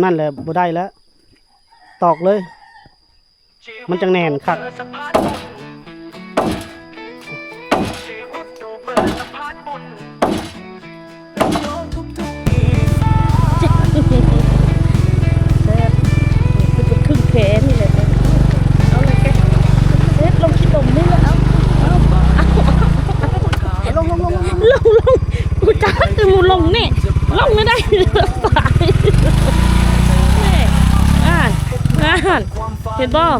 ນັ້ນແຫຼະ ບໍ່ໄດ້ແລ້ວ ຕອກເລີຍ ມັນຈັ່ງແໜ້ນຄັກ. ແຊບ ຄືເປັນຄຶ່ງແພນີ້ແຫຼະ ເອົາເລີຍແກ ເຮັດລົງຂີ້ຕົມນີ້ແຫຼະ ເອົາ ເອົາ ເອົາ ລົງ ລົງ ລົງ ລົງ ລົງ ກູຈັກແຕ່ໝູ່ລົງນີ້ ລົງໄດ້ ສາຍ ນີ້ ອ່ານ ອ່ານ ເຫັນບໍ່?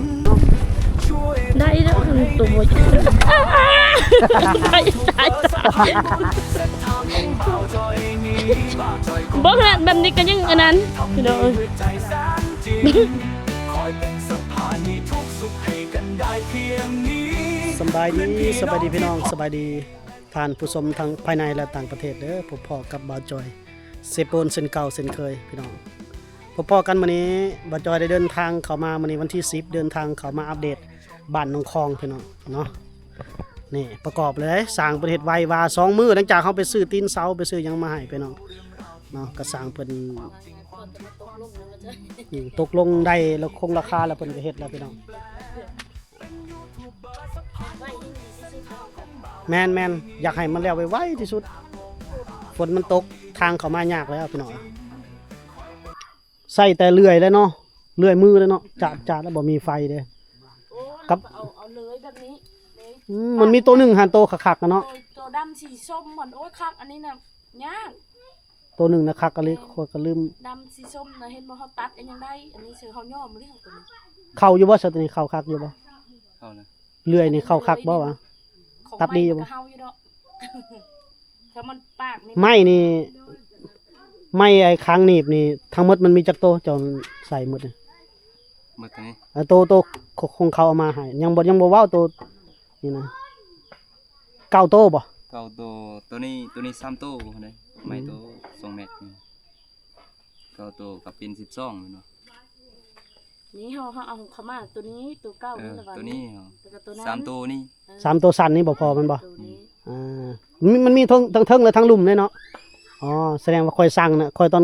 ໄດ້ແລ້ວ ຕົວ ຕາຍ ຕາຍ ຕາຍ ເບິ່ງແລ້ວ ແບບນີ້ກໍຍັງອັນນັ້ນ ພີ່ນ້ອງເອີຍ. ສະບາຍດີ ສະບາຍດີພີ່ນ້ອງ ສະບາຍດີທ່ານຜູ້ຊົມທັງພາຍໃນ ແລະ ຕ່າງປະເທດເດີ. ພົບພໍ້ກັບບ່າວຈອຍ ເຊໂປນ ເຊັ່ນເກົ່າເຊັ່ນເຄີຍພີ່ນ້ອງ. ພົບພໍ້ກັນມື້ນີ້ ບ່າວຈອຍໄດ້ເດີນທາງເຂົ້າມາ ມື້ນີ້ວັນທີສິບ ເດີນທາງເຂົ້າມາອັບເດດບ້ານໜອງຄອງພີ່ນ້ອງເນາະ. ນີ້ປະກອບເລີຍ ຊ່າງເພິ່ນເຮັດໄວວ່າສອງມື້ ຫຼັງຈາກເຮົາໄປຊື້ຕີນເສົາ ໄປຊື້ຫຍັງມາໃຫ້ພີ່ນ້ອງເນາະ ກໍຊ່າງເພິ່ນ ອືມ ຕົກລົງໄດ້ແລ້ວ ຄົງລາຄາແລ້ວ ເພິ່ນກໍເຮັດແລ້ວພີ່ນ້ອງ. ແມ່ນໆ ຢາກໃຫ້ມັນແລ້ວໄວໆທີ່ສຸດ ຝົນມັນຕົກ ທາງເຂົ້າມາຍາກແລ້ວພີ່ນ້ອງ. ໃຊ້ແຕ່ເລື່ອຍແລ້ວເນາະ ເລື່ອຍມືແລ້ວເນາະ ຈາດໆ ແລ້ວບໍ່ມີໄຟເດ້. ໂອ້ ກັບ ເອົາ ເອົາເລີຍແບບນີ້ເລີຍ. ອືມ ມັນມີໂຕໜຶ່ງຫັ້ນ ໂຕຄັກໆ ຫັ້ນເນາະ ໂຕ ໂຕດຳສີສົ້ມຫັ້ນ. ໂອ້ຍ ຄັກ ອັນນີ້ນະ ຍາກ. ໂຕໜຶ່ງນະຄັກອີ່ຫຼີ ຂ້ອຍກໍລືມ. ດຳສີສົ້ມນະ ເຫັນບໍ່ ເຮົາຕັດກໍຍັງໄດ້. ອັນນີ້ເສືອເຮົາຍ້ອມເລີຍ ເຮົາຕົວນີ້. ເຂົ້າຢູ່ບໍ່ ເສືອຕົວນີ້ ເຂົ້າຄັກຢູ່ບໍ່? ເຂົ້ານະ. ເລື່ອຍນີ້ເຂົ້າຄັກບໍ່ວະ? ຕັດດີຢູ່ບໍ່? ເຮົາຢູ່ດອກ ຖ້າມັນປາກນີ້ ໄມ້ນີ້ ໄມ້ໄອ້ຄາງໜີບນີ້ ທັງໝົດມັນມີຈັກໂຕ ເຈົ້າໃສ່ໝົດນີ້? ໝົດນີ້ ເອີ ໂຕ ໂຕຂອງເຂົາເອົາມາໃຫ້ ຍັງບໍ່ ຍັງບໍ່ເວົ້າໂຕນີ້ນະ. ເກົ້າໂຕບໍ່? ເກົ້າໂຕ. ໂຕນີ້ ໂຕນີ້ສາມໂຕເດ້ ໄມ້ໂຕສອງແມັດນີ້ ເກົ້າໂຕກໍເປັນສິບສອງແມ່ນບໍ່? ນີ້ເຮົາ ເຮົາເອົາເຂົ້າມາໂຕນີ້ ໂຕເກົ່າ ເອີ ນີ້ລະວ່າ ໂຕນີ້ເຮົາ ແລ້ວກໍໂຕນັ້ນ ສາມໂຕນີ້ ເອີ ສາມໂຕສັ້ນນີ້ບໍ່ພໍແມ່ນບໍ່? ໂຕນີ້ ອືມ ອ່າ ມັນ ມັນມີທັງ ທັງເທິງ ແລະ ທັງລຸ່ມເດ້ເນາະ. ອໍ ສະແດງວ່າຂ້ອຍສັ່ງນະ ຂ້ອຍຕອນ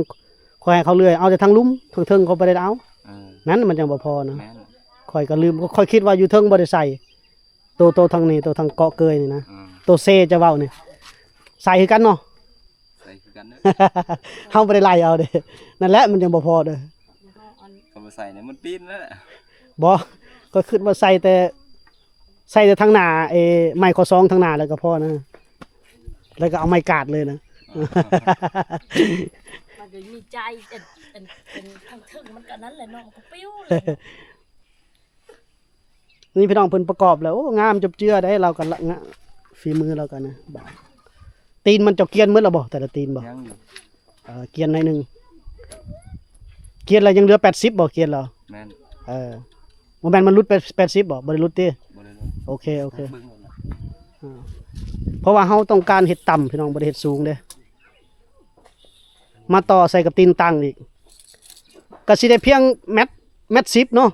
ຂ້ອຍໃຫ້ເຂົາເລື່ອຍ ເອົາແຕ່ທາງລຸ່ມ ທາງເທິງຂ້ອຍບໍ່ໄດ້ເອົາ. ເອີ ນັ້ນມັນຈັ່ງບໍ່ພໍນະ. ແມ່ນ ຂ້ອຍກໍລືມ ຂ້ອຍຄິດວ່າຢູ່ເທິງບໍ່ໄດ້ໃສ່. ໂຕ ໂຕທາງນີ້ ໂຕທາງເກາະເກີຍນີ້ນະ ອືມ ໂຕເຊຈະເວົ້ານີ້ ໃສ່ຄືກັນເນາະ ໃສ່ຄືກັນເດີ ເຮົາບໍ່ໄດ້ໄລ່ເອົາເດ້. ນັ້ນແຫຼະ ມັນຍັງບໍ່ພໍເດີ ຄັນບໍ່ໃສ່ນີ້ມັນປີນແລ້ວ. ບໍ່ ຂ້ອຍຄິດວ່າໃສ່ແຕ່ ໃສ່ແຕ່ທາງໜ້າ ເອ ໄມ້ຂໍ້ສອງທາງໜ້າແລ້ວກໍພໍນະ ແລ້ວກໍເອົາໄມ້ກາດເລີຍນະ. ມັນກໍມີໃຈ ອັນ ອັນ ອັນທາງເທິງມັນກໍນັ້ນແຫຼະເນາະ ມັນກໍປິວເລີຍ. ນີ້ພີ່ນ້ອງ ເພິ່ນປະກອບແລ້ວ ໂອ້ ງາມຈົບເຈືອໄດ໋. ລາວກໍລະ ງະ ຝີມືລາວກໍນະ ຕີນມັນເຈົ້າກຽນໝົດແລ້ວບໍ່ ແຕ່ລະຕີນບໍ່? ຍັງຢູ່ ເອີ ກຽນໜ້ອຍໜຶ່ງ ກຽນແລ້ວຍັງເຫຼືອແປດສິບບໍ່? ກຽນແລ້ວ ແມ່ນ ເອີ ບໍ່ແມ່ນມັນຫຼຸດແປດ ແປດສິບບໍ່? ບໍ່ໄດ້ຫຼຸດຕິ? ບໍ່ໄດ້ຫຼຸດ ໂອເຄ ໂອເຄ ເບິ່ງໂລດນະ ເອີ ເພາະວ່າເຮົາຕ້ອງການເຮັດຕ່ຳພີ່ນ້ອງ ບໍ່ໄດ້ເຮັດສູງເດ້. ມາຕໍ່ໃສ່ກັບຕີນຕັ້ງອີກ ກໍຊິໄດ້ພຽງແມັດ ແມັດສິບເນາະ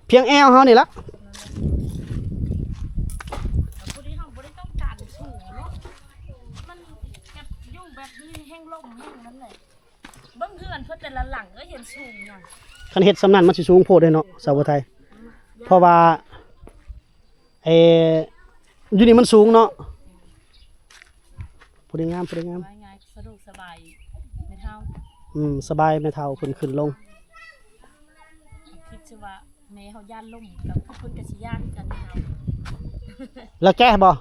ພຽງແອວເຮົານີ້ລະ. ພໍດີເຮົາບໍ່ໄດ້ຕ້ອງການສູງເນາະ ມັນແບບຢູ່ແບບນີ້ແຮ່ງລົມແຮ່ງນັ້ນແຫຼະ. ເບິ່ງເຮືອນເພິ່ນແຕ່ລະຫຼັງກໍເຫັນສູງຫຍັງ ຄັນເຮັດສ່ຳນັ້ນມັນຊິສູງໂພດເດ້ເນາະ ສາວຜູ້ໄທ ເພາະວ່າ ເອ ຢູ່ນີ້ມັນສູງເນາະ. ຜູ້ໃດງາມ ຜູ້ໃດງາມ ວ່າງ່າຍ ສະດວກສະບາຍແມ່ເຖົ້າ ອືມ ສະບາຍແມ່ເຖົ້າເພິ່ນຂຶ້ນລົງ. ຄິດຊິວ່າແມ່ເຮົາຢ້ານລົມ ກໍເພິ່ນກໍຊິຢ້ານຄືກັນແມ່ເຮົາ ແລ້ວແກະບໍ່?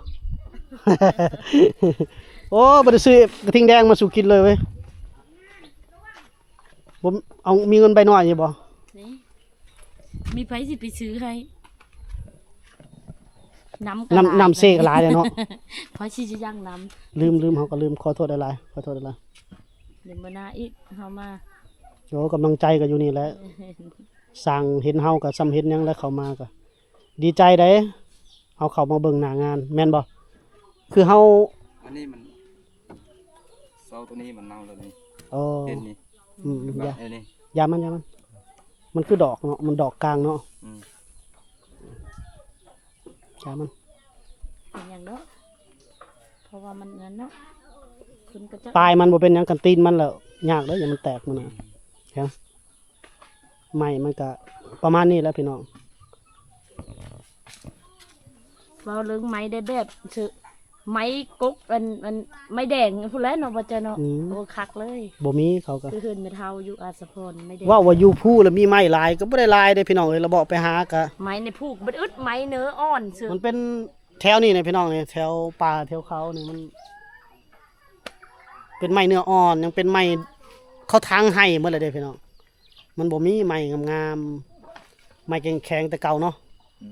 ໂອ້ ບໍ່ໄດ້ຊື້ກະທິງແດງມາສູ່ກິນເລີຍເວີຍ. ບໍ່ ເອົາ ມີເງິນໃບນ້ອຍຢູ່ບໍ່? ນີ້ ມີໃຜຊິໄປຊື້ໃຫ້? ນ້ຳ ນ້ຳ ນ້ຳເຊກະຫຼາຍແລ້ວເນາະ ໃຜຊິຈະຍັງນ້ຳ ລືມ ລືມ ເຮົາກໍລືມ ຂໍໂທດຫຼາຍໆ ຂໍໂທດຫຼາຍໆ. ເດີມາໜ້າອີກ ເຮົາມາ ໂອ້ ກຳລັງໃຈກໍຢູ່ນີ້ແຫຼະ ຊ່າງເຫັນເຮົາກໍສ່ຳເຫັນຫຍັງແລ້ວ ເຂົ້າມາກໍດີໃຈໃດ ເຮົາເຂົ້າມາເບິ່ງໜ້າງານ ແມ່ນບໍ່? ຄືເຮົາ ອັນນີ້ມັນ ເສົາໂຕນີ້ມັນເນົ່າແລ້ວນີ້ ໂອ້ ເຫັນນີ້ ອືມໆ ຢ່າ ເອີ ນີ້ ຢ່າມັນ ຢ່າມັນ ມັນຄືດອກເນາະ ມັນດອກກາງເນາະ ອືມ ຢ່າມັນ ເປັນຫຍັງເນາະ ເພາະວ່າມັນນັ້ນເນາະ ເພິ່ນກໍຈະ ປາຍມັນບໍ່ເປັນຫຍັງ ຄັນຕີນມັນແລ້ວຍາກເດ້ ຢ່າມັນແຕກມັນນະ ຮະ. ໄມ້ມັນກະປະມານນີ້ແຫຼະພີ່ນ້ອງ. ເວົ້າເລື່ອງໄມ້ໄດ້ແບບ ໄມ້ກົກ ອັນ ອັນ ໄມ້ແດງພຸ້ນແຫຼະເນາະ ບໍ່ເຈົ້າເນາະ. ອືມ ໂອ້ ຄັກເລີຍ. ບໍ່ມີ ເຂົາກໍ ຄືເຮືອນແມ່ເຖົ້າຢູ່ອາສະພອນ ໄມ້ແດງ. ເວົ້າວ່າຢູ່ພູລະມີໄມ້ຫຼາຍ ກໍບໍ່ໄດ້ຫຼາຍເດ້ພີ່ນ້ອງເອີຍ ລະເບາະໄປຫາກະ ໄມ້ໃນພູກມັນອຶດ ໄມ້ເນີອ່ອນຊື່. ມັນເປັນແຖວນີ້ນະພີ່ນ້ອງເອີຍ ແຖວປ່າແຖວເຂົານີ້ ມັນເປັນໄມ້ເນື້ອອ່ອນ ຍັງເປັນໄມ້ ເຂົາຖາງໄຮ່ໝົດແລ້ວເດ້ພີ່ນ້ອງ. ມັນບໍ່ມີໄມ້ງາມໆ ໄມ້ແຂງໆ ແຕ່ເກົ່າເນາະ. ອື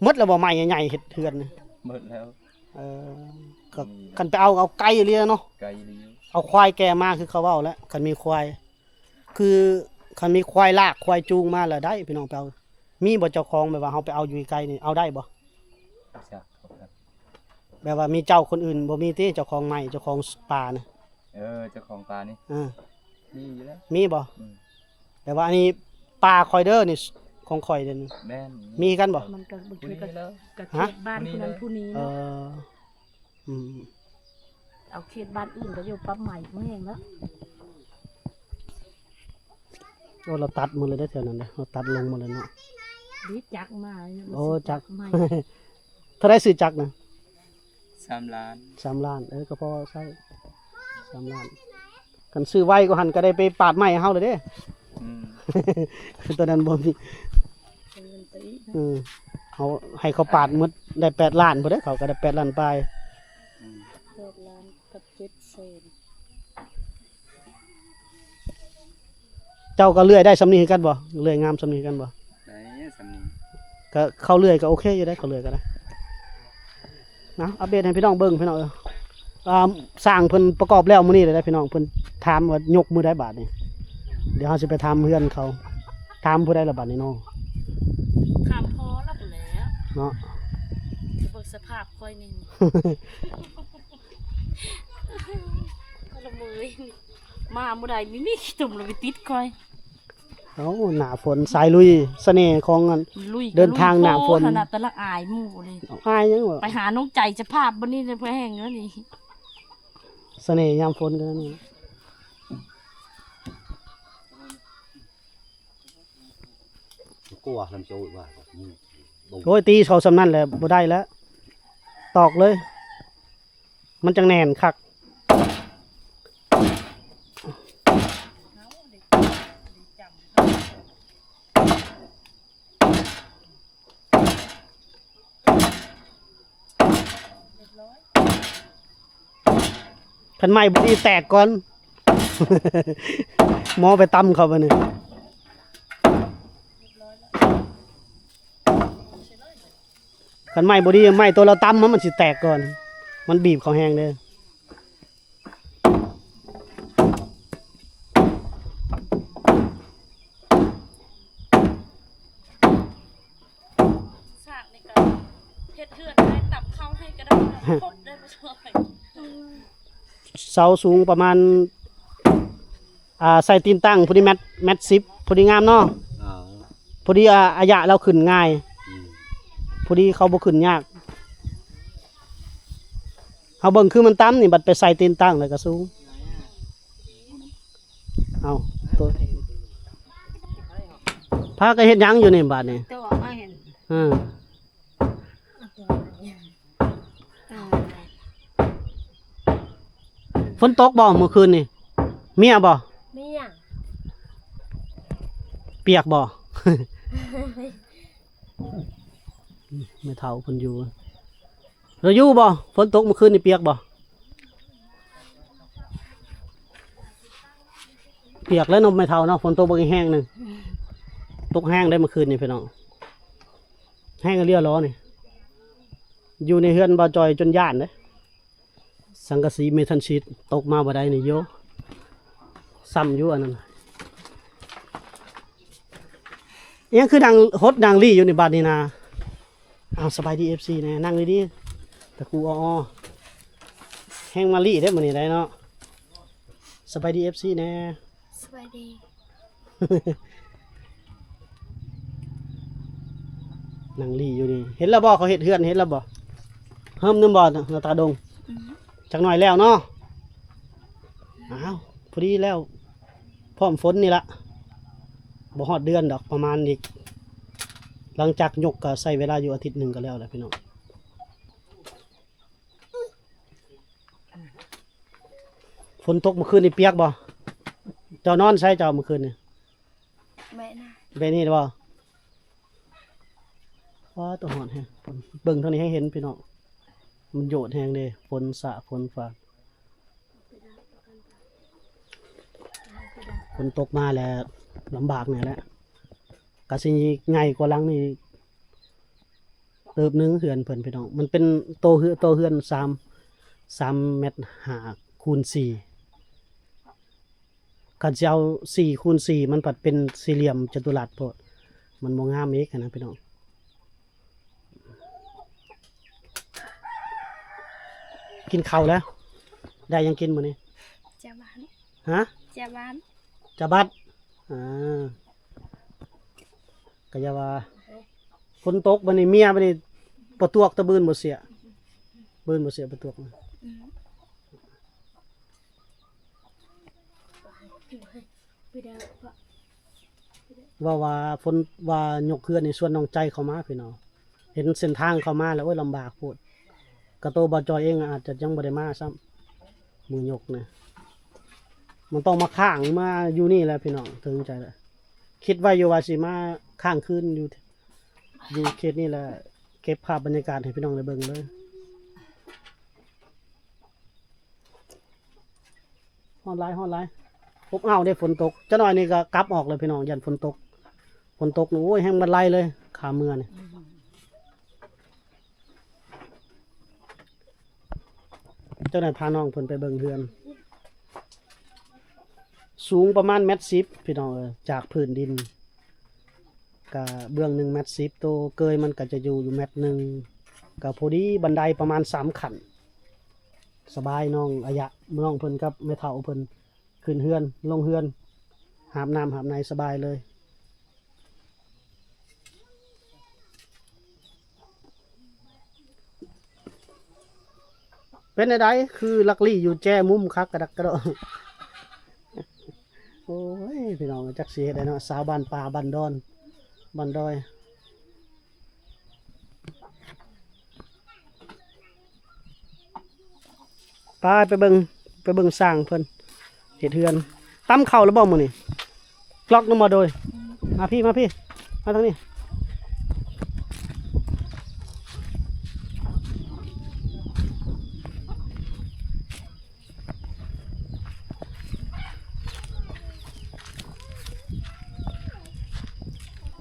ມ ໝົດແລ້ວບໍ່ ໄມ້ໃຫຍ່ໆ ເຮັດເຮືອນນີ້? ໝົດແລ້ວ. ເອີ ກໍ ອືມ ຄັນໄປເອົາ ເອົາໄກອີ່ຫຼີເນາະ ໄກອີ່ຫຼີ. ເອົາຄວາຍແກ່ມາ ຄືເຂົາເວົ້າແຫຼະ ຄັນມີຄວາຍ ຄືຄັນມີຄວາຍລາກ ຄວາຍຈູງມາລະໄດ້ພີ່ນ້ອງ ໄປເອົາ. ມີບໍ່ເຈົ້າຂອງ ແບບວ່າເຮົາໄປເອົາຢູ່ໄກໆນີ້ ເອົາໄດ້ບໍ່? ບໍ່ຈັກ ແບບວ່າມີເຈົ້າຄົນອື່ນບໍ່ມີຕິ ເຈົ້າຂອງໄມ້ ເຈົ້າຂອງປ່ານະ? ເອີ ເຈົ້າຂອງປ່ານີ້ ເອີ ມີຢູ່ແລ້ວ. ມີບໍ່? ອືມ ແບບວ່າອັນນີ້ປ່າຂ້ອຍເດີ ນີ້ຂອງຂ້ອຍເດີ. ແມ່ນ. ມີຄືກັນບໍ່? ມັນກໍບາງທີກໍ ກໍເຂດບ້ານຜູ້ນັ້ນຜູ້ນີ້ເນາະ. ເອີ ອືມ ເອົາເຂດບ້ານອື່ນກໍຢູ່ ປັບໃໝ່ແຮງແລ້ວ. ໂອ້ ລາວຕັດໝົດເລີຍເດ້ ແຖວນັ້ນເດ້ ລາວຕັດລົງໝົດເລີຍເນາະ. ດີຈັກມາ. ໂອ້ ຈັກໃໝ່. ເທົ່າໃດຊື້ຈັກນະ? ສາມລ້ານ. ສາມລ້ານ ເອີ ກໍພໍໃຊ້ ສາມລ້ານ. ຄັນຊື້ໄວກວ່າຫັ້ນກໍໄດ້ໄປປາດໄມ້ໃຫ້ເຮົາເລີຍເດ້. ອືມ ຕົວນັ້ນບໍ່ມີ. ເອີ ເຮົາໃຫ້ເຂົາປາດໝົດ ໄດ້ແປດລ້ານພຸ້ນເດ້ ເຂົາກໍໄດ້ແປດລ້ານປາຍ. ອືມ ແປດລ້ານກັບເຈັດແສນ. ເຈົ້າກໍເລື່ອຍໄດ້ສ່ຳນີ້ຄືກັນບໍ່? ເລື່ອຍງາມສ່ຳນີ້ຄືກັນບໍ່? ໄດ້ສ່ຳນີ້. ກໍເຂົ້າເລື່ອຍກໍໂອເຄຢູ່ໄດ໋ ເຂົ້າເລື່ອຍກໍໄດ້. ນະ ອັບເດດໃຫ້ພີ່ນ້ອງເບິ່ງພີ່ນ້ອງເອີຍ. ອ່າ ຊ່າງເພິ່ນປະກອບແລ້ວມື້ນີ້ແຫຼະພີ່ນ້ອງ. ເພິ່ນຖາມວ່າຍົກມື້ໃດບາດນີ້. ດຽວເຮົາຊິໄປຖາມເຮືອນເຂົາ. ຖາມຜູ້ໃດລະບາດນີ້ເນາະ? ຖາມພໍ່ລະພຸ້ນແຫຼະເນາະ. ເບິ່ງສະພາບຂ້ອຍນີ້ ລະເມີຍ ມາມື້ໃດມີ ມີຂີ້ຕົມລະໄປຕິດຂ້ອຍ. ເອົ້າ ໜ້າຝົນ ສາຍລຸຍ ສະເໜ່ຂອງອັນ ລຸຍ ເດີນທາງໜ້າຝົນ ຂະໜາດແຕ່ລະອາຍໝູ່ນີ້. ອາຍຫຍັງວະ? ໄປຫານ້ອງໃຈສະພາບບັດນີ້ເພິ່ນແຮງເດີນີ້. ສະເໜ່ຍາມຝົນກໍນີ້. ກົວລຳໂຈວ່າ ໂອ້ຍ ຕີເຂົາສ່ຳນັ້ນແຫຼະ ບໍ່ໄດ້ແລ້ວ ຕອກເລີຍ ມັນຈັ່ງແໜ້ນຄັກ. ຄັນໄມ້ບໍ່ດີແຕກກ່ອນ ໝໍໄປຕຳເຂົາບາດນີ້. ຄັນໄມ້ບໍ່ດີ ໄມ້ໂຕລາວຕຳມັນ ມັນຊິແຕກກ່ອນ ມັນບີບເຂົາແຮງເດ້. ສາກນີ້ກໍເຮັດເຮືອນໄດ້ ຕັກເຂົ້າໃຫ້ກໍໄດ້ ຄົບໄດ້ບໍ່ຊ່ອຍ. ເສົາສູງປະມານ ອ່າ ໃສ່ຕີນຕັ້ງພໍດີແມັດ ແມັດສິບ ພໍດີງາມເນາະ. ອໍ ພໍດີ ອ່າ ອາຍະລາວຂຶ້ນງ່າຍ. ອືມ ພໍດີເຂົາບໍ່ຂຶ້ນຍາກ. ເຮົາເບິ່ງຄືມັນຕ່ຳນີ້ ບັດໄປໃສ່ຕີນຕັ້ງແລ້ວກໍສູງ. ເອົາ ໂຕ ພາກັນເຮັດຫຍັງຢູ່ນີ້ບາດນີ້? ໂຕເອົາມາເຫັນ ເອີ ຝົນຕົກບໍ່ມື້ຄືນນີ້? ເມຍບໍ່? ເມຍ ປຽກບໍ່? ແມ່ເຖົ້າເພິ່ນຢູ່ ລາວຢູ່ບໍ່? ຝົນຕົກມື້ຄືນນີ້ປຽກບໍ່? ປຽກແລ້ວເນາະແມ່ເຖົ້າເນາະ ຝົນຕົກບັກແຮງໜຶ່ງ ຕົກແຮງໄດ໋ມື້ຄືນນີ້ພີ່ນ້ອງ ແຮງອີ່ຫຼີຫຼໍນີ້. ຢູ່ໃນເຮືອນບ່າວຈ່ອຍຈົນຢ້ານເດ້. ສັງກະສີເມທັນຊີດຕົກມາບໍ່ໄດ້ນີ້ໂຍ ຊ້ຳຢູ່ອັນນັ້ນ. ອີຫຍັງຄືນັ່ງຫົດນັ່ງລີ້ຢູ່ນີ້ບາດນີ້ນາ? ອ້າວ ສະບາຍດີເອັຟຊີແດ່ ນັ່ງດີໆ ຕະກູອໍໆ ແຮງມາລີ້ເດ້ມື້ນີ້ໄດເນາະ. ສະບາຍດີເອັຟຊີແດ່. ສະບາຍດີ. ນັ່ງລີ້ຢູ່ນີ້ ເຫັນແລ້ວບໍ່? ເຂົາເຮັດເຮືອນ ເຫັນແລ້ວບໍ່? ເຮີ້ມໜຶ່ງບໍ່ ໜ້າຕາດົງ? ອືມ ຈັກໜ້ອຍແລ້ວເນາະ. ອ້າວ ພໍດີແລ້ວ ພ້ອມຝົນນີ້ລະ. ບໍ່ຮອດເດືອນດອກ ປະມານອີກ ຫຼັງຈາກຍົກກໍໃຊ້ເວລາຢູ່ອາທິດໜຶ່ງກໍແລ້ວແຫຼະພີ່ນ້ອງ. ຝົນຕົກມື້ຄືນນີ້ປຽກບໍ່? ເຈົ້ານອນໃສເຈົ້າມື້ຄືນນີ້? ແບະນະ ແບະນີ້ບໍ່? ວ້າ ຕົວຮ້ອນແຮງ ເບິ່ງທາງນີ້ໃຫ້ເຫັນພີ່ນ້ອງ ມັນໂຍດແຮງເດ້ ຝົນສະຝົນຟ້າ ຝົນຕົກມາແລ້ວລຳບາກແນ່ແຫຼະ ກະຊິໃຫຍ່ກວ່າຫຼັງນີ້ເຕີບໜຶ່ງ ເຮືອນເພິ່ນພີ່ນ້ອງ ມັນເປັນໂຕເຮືອ ໂຕເຮືອນສາມ ສາມແມັດຫ້າຄູນສີ່ ຄັນຊິເອົາສີ່ຄູນສີ່ ມັນພັດເປັນສີ່ຫຼ່ຽມຈະຕຸລັດໂພດ ມັນບໍ່ງາມອີກຫັ້ນນະພີ່ນ້ອງ. ກິນເຂົ້າແລ້ວ ໄດ້ຫຍັງກິນມື້ນີ້? ເຈ້ຍວານ ຮະ? ເຈ້ຍວານ ຈາບັດ ອ່າ ກະຢ່າວ່າ ຝົນຕົກບັດນີ້ ເມຍບັດນີ້ ປະຕວກຕະບືນບໍ່ເສຍ ບືນບໍ່ເສຍປະຕວກ ອືມ. ເວົ້າວ່າຝົນ ວ່າຍົກເຮືອນນີ້ຊວນນ້ອງໃຈເຂົ້າມາພີ່ນ້ອງ ເຫັນເສັ້ນທາງເຂົ້າມາແລ້ວ ໂອ້ຍ ລຳບາກໂພດ ກະໂຕບ່າວຈອຍເອງອາດຈະຍັງບໍ່ໄດ້ມາຊ້ຳ ມື້ຍົກນະ ມັນຕ້ອງມາຄ້າງມາຢູ່ນີ້ແຫຼະພີ່ນ້ອງ ເຖິງໃຈແຫຼະ ຄິດໄວ້ຢູ່ວ່າຊິມາຄ້າງຄືນຢູ່ ຢູ່ເຂດນີ້ແຫຼະ ເກັບພາບບັນຍາກາດໃຫ້ພີ່ນ້ອງໄດ້ເບິ່ງເລີຍ. ຮ້ອນຫຼາຍ ຮ້ອນຫຼາຍ ອົບອ້າວເດ້ ຝົນຕົກ ຈັກໜ້ອຍນີ້ກໍກັບອອກແລ້ວພີ່ນ້ອງ ຢ້ານຝົນຕົກ ຝົນຕົກນີ້ ໂອ້ຍ ແຮງບັນໄລເລີຍ ຂາເມືອນີ້ ເຈົ້ານາຍພານ້ອງເພິ່ນໄປເບິ່ງເຮືອນ ສູງປະມານແມັດສິບພີ່ນ້ອງເອີຍ ຈາກພື້ນດິນ ກະເບື້ອງໜຶ່ງແມັດສິບ ໂຕເກີຍມັນກະຈະຢູ່ ຢູ່ແມັດໜຶ່ງ ກະພໍດີບັນໄດປະມານສາມຂັ້ນ ສະບາຍ ນ້ອງອາຍະ ນ້ອງເພິ່ນກັບແມ່ເຖົ້າເພິ່ນຂຶ້ນເຮືອນ ລົງເຮືອນ ຫາບນ້ຳຫາບໃນສະບາຍເລີຍ. ເປັນແນວໃດ ຄືລັກລີ້ຢູ່ແຈມຸມຄັກກະດັກກະດໍ. ໂອ້ຍ ພີ່ນ້ອງ ຈັກຊິເຮັດໃດເນາະ ສາວບ້ານປ່າ ບ້ານດອນ ບ້ານດອຍ. ໄປ ໄປເບິ່ງ ໄປເບິ່ງຊ່າງເພິ່ນເຮັດເຮືອນ. ຕຳເຂົ້າແລ້ວບໍ່ມື້ນີ້? ກລອກນຳບໍ່ໂດຍ? ມາພີ້ ມາພີ້ ມາທາງນີ້.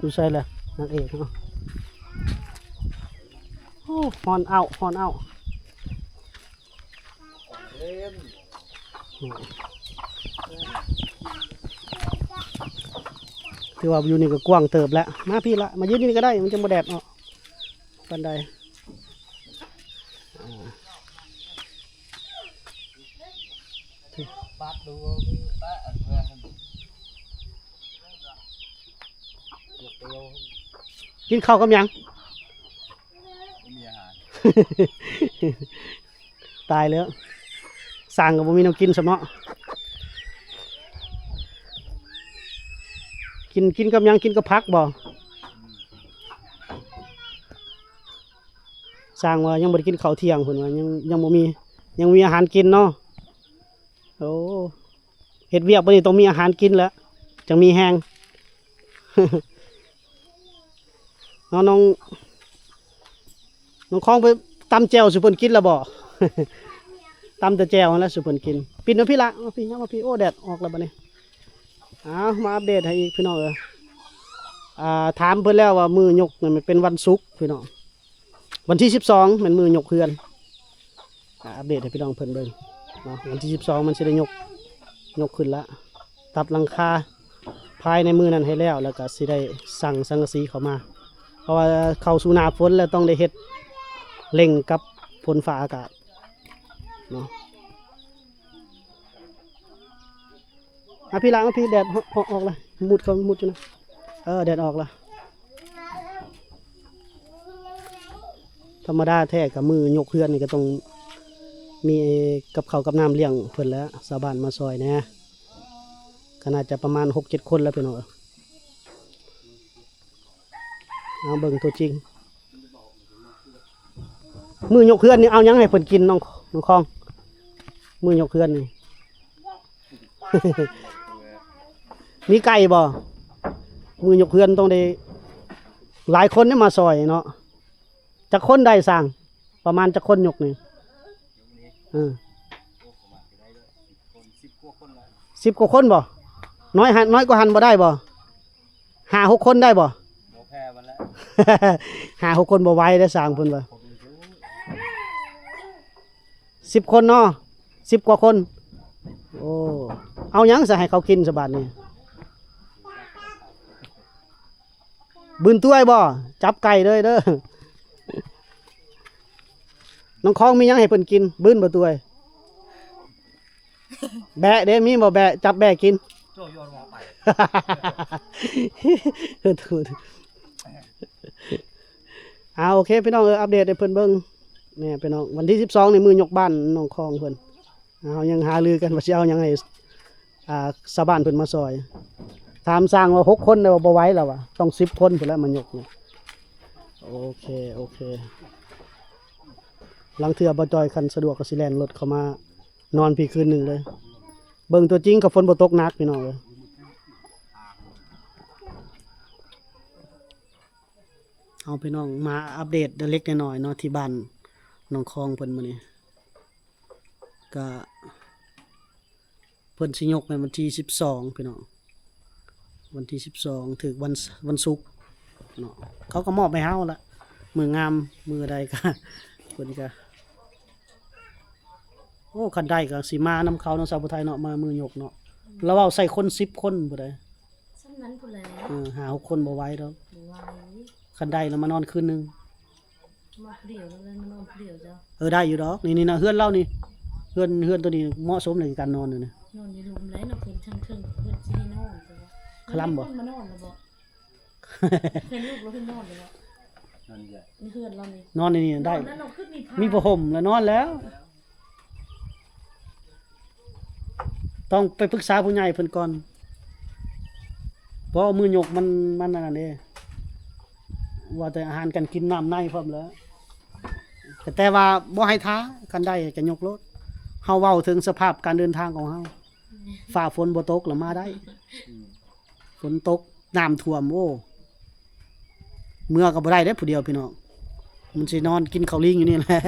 ຢູ່ໃສລະ ນາງເອກເນາະ? ໂອ້ ຮ້ອນອ້າວ ຮ້ອນອ້າວ. ຖືວ່າຢູ່ນີ້ກໍກວ້າງເຕີບແລ້ວ. ມາພີ້ລະ ມາຢືນຢູ່ນີ້ກໍໄດ້ ມັນຈັ່ງບໍ່ແດດອອກປານໃດ. ອ່າ ກິນເຂົ້າກັບຫຍັງ? ບໍ່ມີອາຫານ. ຕາຍແລ້ວ ຊ່າງກໍບໍ່ມີແນວກິນຊ້ຳເນາະ. ກິນ ກິນກັບຫຍັງ? ກິນກັບຜັກບໍ່? ຊ່າງວ່າຍັງບໍ່ໄດ້ກິນເຂົ້າທ່ຽງ ເພິ່ນວ່າຍັງ ຍັງບໍ່ມີ ຍັງມີອາຫານກິນເນາະ. ໂອ້ ເຮັດວຽກບາດນີ້ຕ້ອງມີອາຫານກິນແຫຼະ ຈັ່ງມີແຮງ. ເນາະ ນ້ອງ ນ້ອງຄອງໄປຕຳແຈ່ວສູ່ເພິ່ນກິນແລ້ວບໍ່? ຕຳແຕ່ແຈ່ວຫັ້ນແຫຼະສູ່ເພິ່ນກິນ. ປິ່ນມາພີ້ລະ ມາພີ້ ມາພີ້. ໂອ້ ແດດອອກແລ້ວບາດນີ້. ເອົາ ມາອັບເດດໃຫ້ອີກພີ່ນ້ອງເອີຍ. ອ່າ ຖາມເພິ່ນແລ້ວວ່າມື້ຍົກນັ້ນມັນເປັນວັນສຸກພີ່ນ້ອງ. ວັນທີສິບສອງແມ່ນມື້ຍົກເຮືອນ. ອ່າ ອັບເດດໃຫ້ພີ່ນ້ອງເພິ່ນເບິ່ງເນາະ. ວັນທີສິບສອງມັນຊິໄດ້ຍົກ ຍົກຂຶ້ນລະ ຕັດຫຼັງຄາພາຍໃນມື້ນັ້ນໃຫ້ແລ້ວ ແລ້ວກະຊິໄດ້ສັ່ງສັງກະສີເຂົ້າມາ ເພາະວ່າເຂົ້າສູ່ໜ້າຝົນແລ້ວ ຕ້ອງໄດ້ເຮັດເລັ່ງກັບຝົນຟ້າອາກາດເນາະ. ມາພີ້ລະ ມາພີ້ ແດດອອກລະ ມຸດເຂົ້າ ມຸດຢູ່ນະ. ເອີ ແດດອອກລະ. ທຳມະດາແທ້ກະມື້ຍົກເຮືອນນີ້ກະຕ້ອງມີກັບເຂົ້າກັບນ້ຳລ້ຽງເພິ່ນແຫຼະ ຊາວບ້ານມາຊ່ອຍແດ່. ກະໜ້າຈະປະມານຫົກເຈັດຄົນແລ້ວພີ່ນ້ອງເອີຍ. ເອົາເບິ່ງຕົວຈິງ. ມື້ຍົກເຮືອນນີ້ເອົາຫຍັງໃຫ້ເພິ່ນກິນ ນ້ອງ ນ້ອງຄອງ? ມື້ຍົກເຮືອນນີ້ ມີໄກ່ບໍ່? ມື້ຍົກເຮືອນຕ້ອງໄດ້ຫຼາຍຄົນເດ້ມາຊ່ອຍເນາະ. ຈັກຄົນໄດ້ຊ່າງ? ປະມານຈັກຄົນຍົກນີ້? ເອີ ສິບກວ່າຄົນບໍ່? ນ້ອຍ ນ້ອຍກວ່າຫັ້ນບໍ່ໄດ້ບໍ່? ຫ້າຫົກຄົນໄດ້ບໍ່? ບໍ່ແພ້ມັນແລ້ວ ຫ້າຫົກຄົນບໍ່ໄຫວເດ້ຊ່າງເພິ່ນວ່າ. ສິບຄົນເນາະ ສິບກວ່າຄົນ. ໂອ້ ເອົາຫຍັງຊະໃຫ້ເຂົາກິນຊະບາດນີ້? ບືນຕວຍບໍ່? ຈັບໄກ່ເລີຍເດີ. ນ້ອງຄອງມີຫຍັງໃຫ້ເພິ່ນກິນ? ບືນບໍ່ຕວຍ? ແບະເດ້ ມີບໍ່ແບະ? ຈັບແບະກິນ. ໂຈ້ ໂຍນອອກໄປ. ອ່າ ໂອເຄພີ່ນ້ອງເອີຍ ອັບເດດໃຫ້ເພິ່ນເບິ່ງ. ນີ້ພີ່ນ້ອງ ວັນທີສິບສອງນີ້ມື້ຍົກບ້ານນ້ອງຄອງເພິ່ນ. ເຮົາຍັງຫາລືກັນວ່າຊິເອົາຫຍັງໃຫ້ ອ່າ ຊາວບ້ານເພິ່ນມາຊ່ອຍ. ຖາມຊ່າງວ່າຫົກຄົນໄດ້ບໍ່? ບໍ່ໄຫວແລ້ວວ່າ ຕ້ອງສິບຄົນພຸ້ນແຫຼະມາຍົກນີ້. ໂອເຄ ໂອເຄ ລາງເທື່ອບ່າວຈ່ອຍຄັນສະດວກກໍຊິແລ່ນລົດເຂົ້າມານອນພີ້ຄືນໜຶ່ງເລີຍ. ເບິ່ງຕົວຈິງກໍຝົນບໍ່ຕົກໜັກພີ່ນ້ອງເອີຍ. ເອົາພີ່ນ້ອງມາອັບເດດເລັກໆນ້ອຍໆເນາະ ທີ່ບ້ານໜອງຄອງເພິ່ນມື້ນີ້. ກະເພິ່ນຊິຍົກໃນວັນທີສິບສອງພີ່ນ້ອງ ວັນທີສິບສອງ ຖືກວັນ ວັນສຸກເນາະ. ເຂົາກໍມອບໃຫ້ເຮົາລະ ມື້ງາມມື້ໃດກະ ເພິ່ນກະ ໂອ້ ຄັນໄດ້ກໍຊິມານຳເຂົາເນາະ ສາວຜູ້ໄທເນາະ ມາມື້ຍົກເນາະ. ລາວເວົ້າໃສ່ຄົນສິບຄົນພຸ້ນໃດ໋ ສ່ຳນັ້ນພຸ້ນແຫຼະ. ເອີ ຫ້າຫົກຄົນບໍ່ໄຫວດອກ ບໍ່ໄຫວ. ຄັນໄດ້ລະມານອນຄືນໜຶ່ງ ມາຜູ້ດຽວ ແລ້ວມານອນຜູ້ດຽວເຈົ້າ. ເອີ ໄດ້ຢູ່ດອກ. ນີ້ ນີ້ນະ ເຮືອນລາວນີ້ ເຮືອນ ເຮືອນໂຕນີ້ເໝາະສົມໃນການນອນນີ້ນະ. ນອນຢູ່ລຸ່ມແຫຼະເນາະ ເພິ່ນທາງເທິງ ເພິ່ນຊິໃຫ້ນອນ ແຕ່ວ່າ ຄະລຳບໍ່? ມີຄົນມານອນແລ້ວບໍ່? ເຫັນລູກລາວເພິ່ນນອນແລ້ວບໍ່? ນອນຢູ່ໃສ? ໃນເຮືອນລາວນີ້ ນອນໃນນີ້ໄດ້ ນອນແລ້ວເນາະ ຄືມີຜ້າ ມີຜ້າຫົ່ມລະນອນແລ້ວ. ຕ້ອງໄປປຶກສາຜູ້ໃຫຍ່ເພິ່ນກ່ອນ ເພາະມື້ຍົກມັນ ມັນອັນນັ້ນເດ້ ວ່າແຕ່ອາຫານການກິນ ນ້ຳໃນພ້ອມແລ້ວ. ແຕ່ວ່າບໍ່ໃຫ້ຖ້າ ຄັນໄດ້ກະຍົກໂລດ. ເຮົາເວົ້າເຖິງສະພາບການເດີນທາງຂອງເຮົາ ຟ້າຝົນບໍ່ຕົກລະມາໄດ້. ອືມ ຝົນຕົກ ນ້ຳຖ້ວມ ໂອ້ ເມືອກໍບໍ່ໄດ້ເດ້ຜູ້ດຽວພີ່ນ້ອງ ມັນຊິນອນກິນເຂົ້າລີງຢູ່ນີ້ແຫຼະ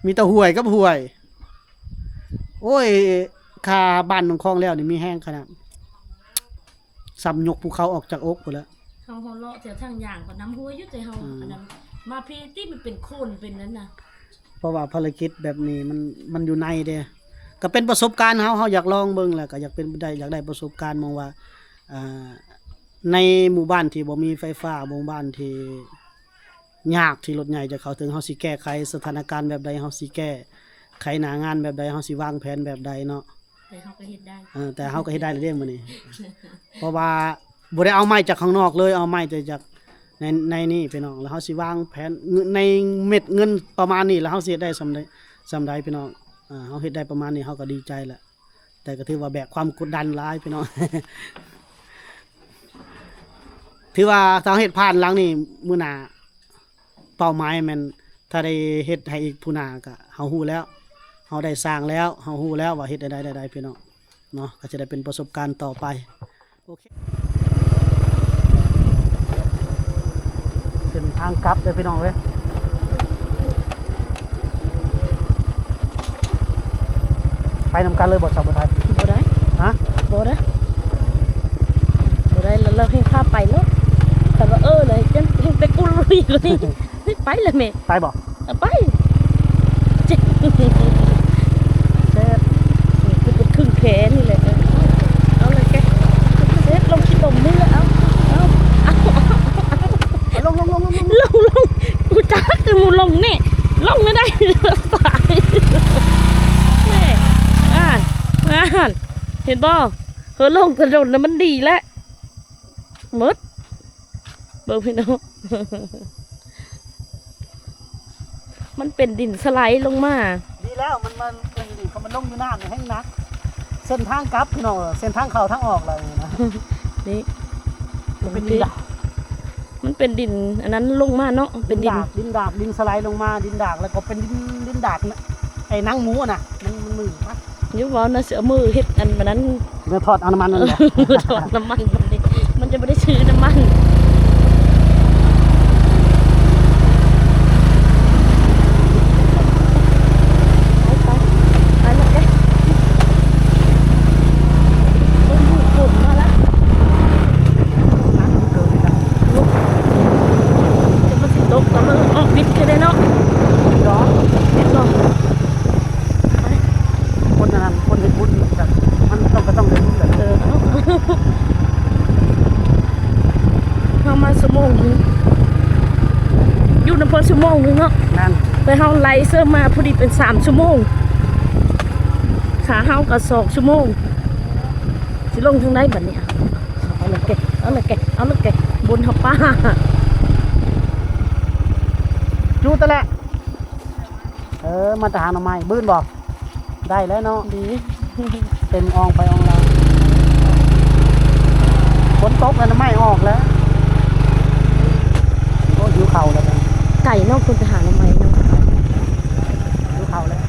ມີແຕ່ຫ້ວຍກັບຫ້ວຍ. ໂອ້ຍ ຂ້າບ້ານໜອງຄອງແລ້ວນີ້ມີແຮງຂະໜາດ ສ່ຳຍົກພູເຂົາອອກຈາກອົກພຸ້ນແຫຼະ. ເຮົາເລາະແຖວທາງຍ່າງກໍນ້ຳຫ້ວຍຢູ່ ແຕ່ເຮົາ ອືມ ອັນນັ້ນ ມາພີ້ຕິມັນເປັນໂຄນເປັນນັ້ນນະ. ເພາະວ່າພາລະກິດແບບນີ້ມັນ ມັນຢູ່ໃນເດ້ ກໍເປັນປະສົບການເຮົາ ເຮົາຢາກລອງເບິ່ງ ແລ້ວກໍຢາກເປັນໄດ້ ຢາກໄດ້ປະສົບການ ມອງວ່າ ອ່າ ໃນໝູ່ບ້ານທີ່ບໍ່ມີໄຟຟ້າ ໝູ່ບ້ານທີ່ຍາກທີ່ລົດໃຫຍ່ຈະເຂົ້າເຖິງ ເຮົາຊິແກ້ໄຂສະຖານະການແບບໃດ ເຮົາຊິແກ້ໄຂໜ້າງານແບບໃດ ເຮົາຊິວາງແຜນແບບໃດເນາະ. ແຕ່ເຮົາກໍເຮັດໄດ້ ເອີ ແຕ່ເຮົາກໍເຮັດໄດ້ແລ້ວເດ້ມື້ນີ້ ເພາະວ່າ ບໍ່ໄດ້ເອົາໄມ້ຈາກຂ້າງນອກເລີຍ ເອົາໄມ້ແຕ່ຈາກໃນ ໃນນີ້ພີ່ນ້ອງ ແລ້ວເຮົາຊິວາງແຜນໃນເມັດເງິນປະມານນີ້ ແລ້ວເຮົາຊິເຮັດໄດ້ສ່ຳໃດ ສ່ຳໃດພີ່ນ້ອງ. ເຮົາເຮັດໄດ້ປະມານນີ້ ເຮົາກໍດີໃຈແລ້ວ ແຕ່ກໍຖືວ່າແບກຄວາມກົດດັນຫຼາຍພີ່ນ້ອງ. ຖືວ່າຖ້າເຮົາເຮັດຜ່ານຫຼັງນີ້ ມື້ໜ້າ ເປົ້າໝາຍແມ່ນ ຖ້າໄດ້ເຮັດໃຫ້ອີກຜູ້ໜ້າກະເຮົາຮູ້ແລ້ວ ເຮົາໄດ້ສ້າງແລ້ວ ເຮົາຮູ້ແລ້ວວ່າເຮັດແນວໃດ ແນວໃດພີ່ນ້ອງເນາະ ກໍຈະໄດ້ເປັນປະສົບການຕໍ່ໄປ. ໂອເຄ ເສັ້ນທາງກັບເດີພີ່ນ້ອງເອີຍ. ໄປນຳກັນເລີຍບໍ່ ສາວຜູ້ໄທ? ບໍ່ໄດ້ ຮະ? ບໍ່ໄດ້ ບໍ່ໄດ້ ລາວ ລາວແຮ່ງພາໄປໂລດ ຄັນວ່າ ເອີ ລະຍັງ ຍັງແຕ່ກຸລຸຍ ໄປລະແມ່ ໄປບໍ່? ເອົາໄປ ເຈັບ ແຊບ ຄືເປັນຄຶ່ງແຂນນີ້ແຫຼະ ເອົາລະແກ ເຊັດ ລົງຂີ້ຕົມນີ້ລະ ເອົາ ເອົາ ເອົາ ເອົາ ລົງ ລົງ ລົງ ລົງ ລົງ ລົງ ກູຈັກຄືໝູ່ລົງແນ່ ລົງແນວໃດ ຕາຍ ແມ່ ອ່ານ ອ່ານ ເຫັນບໍ່? ເຮີ ລົງຖະໜົນນະມັນດີແລ້ວ ໝົດ ເບິ່ງພີ່ນ້ອງ ມັນເປັນດິນສະໄລລົງມາ ດີແລ້ວ ມັນ ມັນເປັນດິນ ຄັນມັນລົງຢູ່ນ້ຳນີ້ແຮ່ງໜັກ ເສັ້ນທາງກັບພີ່ນ້ອງ ເສັ້ນທາງເຂົ້າທາງອອກລະນີ້ນະ ນີ້ ມັນເປັນດິນດາ ມັນເປັນດິນອັນນັ້ນລົງມາເນາະ ເປັນດິນ ດິນດາກ ດິນດາກ ດິນສະໄລລົງມາ ດິນດາກ ແລ້ວກໍເປັນດິນ ດິນດາກນະ ໄອ້ໜັງໝູນະ ມັນ ມັນມືນປະ ຢູ່ເວົ້ານະ ຊິເອົາມືເຮັດອັນ ອັນນັ້ນ ເມືອທອດເອົານ້ຳມັນມັນບໍ່ ເອີ ເມືອທອດນ້ຳມັນມັນນີ້ ມັນຈະບໍ່ໄດ້ຊື້ນ້ຳມັນ. ໄປ ໄປ ໄປແລ້ວເດ້ ເບິ່ງລູກຝົນມາລະ ຈະມັນຊິຕົກ ກໍເລີຍອອກບິດຄືໄດ້ເນາະ ບິດເນາະ ບິດເນາະ. ໄປ ຄົນອັນນັ້ນ ຄົນເຮັດບຸນກໍ ມັນຕ້ອງ ກໍຕ້ອງໄດ້ບຸນແຫຼະ. ເອີ ເຮົາມາຊົ່ວໂມງໜຶ່ງ ຢູ່ນຳເພິ່ນຊົ່ວໂມງໜຶ່ງເນາະ. ແມ່ນ ແຕ່ເຮົາໄລ່ເສີມາພໍດີເປັນສາມຊົ່ວໂມງ ຂາເຮົາກໍສອງຊົ່ວໂມງ. ຊິລົງທາງໃດບັດນີ້? ເອົາລະແກ ເອົາລະແກ ເອົາລະແກ ບົນເຮົາປ່າ ຈູດແຫຼະ. ເອີ ມາແຕ່ຫາໜໍ່ໄມ້ ບືນບໍ່? ໄດ້ແລ້ວເນາະ ດີ ເຕັມອ່ອງໄປອ່ອງລາວ ຝົນຕົກແລ້ວ ໜໍ່ໄມ້ອອກແລ້ວ. ໂອ້ ຫິວເຂົ້າແລ້ວ ໄກເນາະ ເພິ່ນໄປຫາໜໍ່ໄມ້ເນາະ ຫິວເຂົ້າແລ້ວ.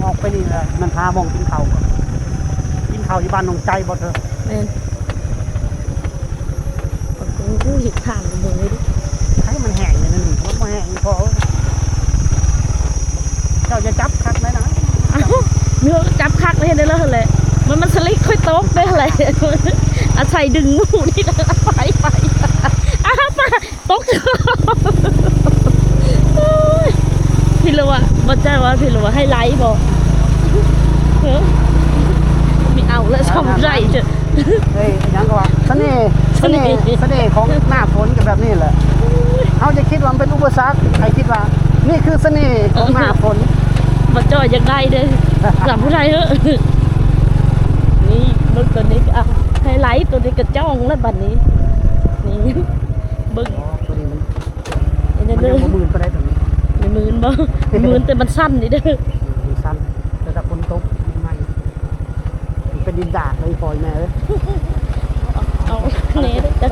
ອອກໄປນີ້ແຫຼະ ມັນຫາບ່ອນກິນເຂົ້າ ກິນເຂົ້າຢູ່ບ້ານໜອງໄຈບໍ່ເທີ? ແມ່ນ. ໂອ້ ເຮັດທາງເບິ່ງເລີຍເດ້ ໃຫ້ມັນແຫ້ງແນ່ໜຶ່ງ ມັນບໍ່ແຫ້ງພໍ ເຈົ້າຢ່າຈັບຄັກໄດ້ນະ. ເນາະ ຈັບຄັກແລ້ວເຮັດໄດ້ເລີຍຫັ້ນແຫຼະ ມັນ ມັນສະລິກຄ່ອຍຕົກໄດ້ຫັ້ນແຫຼະ ອາໄສດຶງໝູ່ນີ້ ໄປ ໄປ ອ້າວ ປາ ຕົກ ໂອ້ຍ ພີ່ລະວະ ບໍ່ໃຈວ່າພີ່ລະວະ ໃຫ້ໄລ່ບໍ່? ເອີ ມີເອົາແລ້ວ ຊ່ຳໃຈ ເອີ ຫຍັງກໍວ່າ ສະເໜ່ ສະເໜ່ ສະເໜ່ຂອງໜ້າຝົນກໍແບບນີ້ແຫຼະ. ເຮົາຈະຄິດວ່າມັນເປັນອຸປະສັກ ໃຫ້ຄິດວ່ານີ້ຄືສະເໜ່ຂອງໜ້າຝົນ. ບໍ່ຈ່ອຍຢາກໄດ້ເດີ້ ສຳຜູ້ໃດເຮີ້ ນີ້ເບິ່ງໂຕນີ້ກໍ ອ່ະ ໃຫ້ໄລ່ໂຕນີ້ກໍຈ້ອງແລ້ວບັດນີ້ ນີ້ ເບິ່ງ ອໍ ໂຕນີ້ມັນ ເອີ ມັນຍັງບໍ່ມື່ນປານໃດໂຕນີ້ ມີມື່ນບໍ່? ມື່ນແຕ່ມັນສັ່ນນີ້ເດີ້ ມັນສັ່ນ ແຕ່ຖ້າຝົນຕົກໃໝ່ ມັນເປັນດິນດາກເລີຍ ພໍ່ແມ່ເອີຍ ເອົາແນ່ເດີ້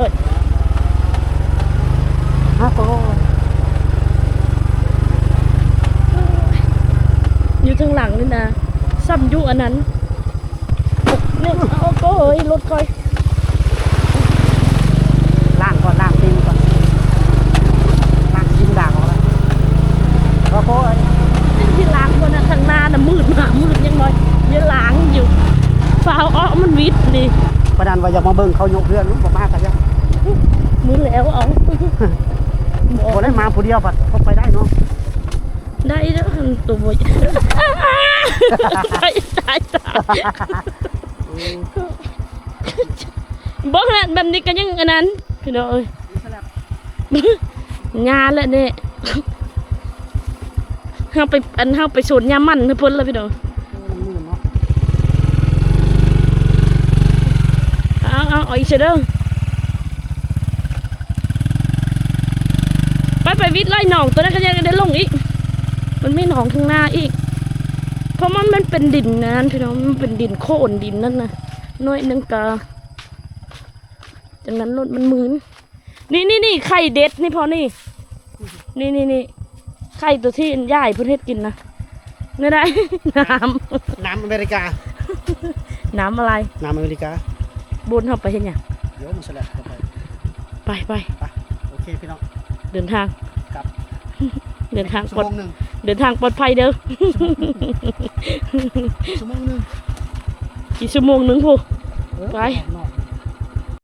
ຮະ ໂອ້ ຢູ່ທາງຫຼັງນີ້ນະ ສ່ຳຢູ່ອັນນັ້ນ ນີ້ ໂອ້ໂຫ ລົດຂ້ອຍ ລ້າງກ່ອນ ລ້າງຕີນກ່ອນ ລ້າງຕີນດາກອອກແລ້ວ ໂອ້ໂຫ ທີ່ລ້າງບໍ່ນະ ຂ້າງໜ້ານະ ມືດມາ ມືດຍັງໜ້ອຍ ຍັງລ້າງຢູ່ ຟ້າວເອາະ ມັນວິດນີ້ ປານນັ້ນວ່າຢາກມາເບິ່ງເຂົາຍົກເຮືອນ ບໍ່ມາກໍຢ່າ ມື້ແລ້ວເອົາ ບໍ່ໄດ້ມາຜູ້ດຽວ ບັດເຂົາໄປໄດ້ເນາະ ໄດ້ເດີ້ ໂຕບໍ່ ຕາຍ ຕາຍ ຕາຍ ເບິ່ງແລ້ວ ແບບນີ້ກໍຍັງອັນນັ້ນ ພີ່ນ້ອງເອີຍ ຫຍ້າແຫຼະເດ້ ເຮົາໄປ ອັນ ເຮົາໄປສວນຫຍ້າມັນໃຫ້ເພິ່ນລະ ພີ່ນ້ອງ ເອີ ມັນມື່ນເນາະ ເອົາ ເອົາ ເອົາອີກເທື່ອເດີ້ ໄປ ໄປວິດໄລ່ໜອງ ໂຕນັ້ນກໍຍັງໄດ້ລົງອີກ ມັນມີໜອງຂ້າງໜ້າອີກ ເພາະມັນ ມັນເປັນດິນນັ້ນ ພີ່ນ້ອງ ມັນເປັນດິນໂຄນ ດິນນັ້ນນະ ໜ້ອຍໜຶ່ງກະ ຈັ່ງນັ້ນໂລດ ມັນມື່ນ ນີ້ໆໆ ໄຂ່ເດັດນີ້ພໍ່ນີ້ ນີ້ໆໆ ໄຂ່ໂຕທີ່ຍາຍເພິ່ນເຮັດກິນນະ ແນວໃດ ນ້ຳ ນ້ຳອາເມລິກາ ນ້ຳອະໄລ ນ້ຳອາເມລິກາ ບຸນເຮົາໄປເຮັດຫຍັງ ດຽວມັນສະແລັດເຂົ້າໄປ ໄປ ໄປ ໄປ ໂອເຄພີ່ນ້ອງ ເດີນທາງ ກັບ ເດີນທາງປອດ ຊົ່ວໂມງໜຶ່ງ ເດີນທາງປອດໄພເດີ້ ຊົ່ວໂມງໜຶ່ງ ອີກຊົ່ວໂມງໜຶ່ງພຸ້ນ ເອີ ໄປ ນອກ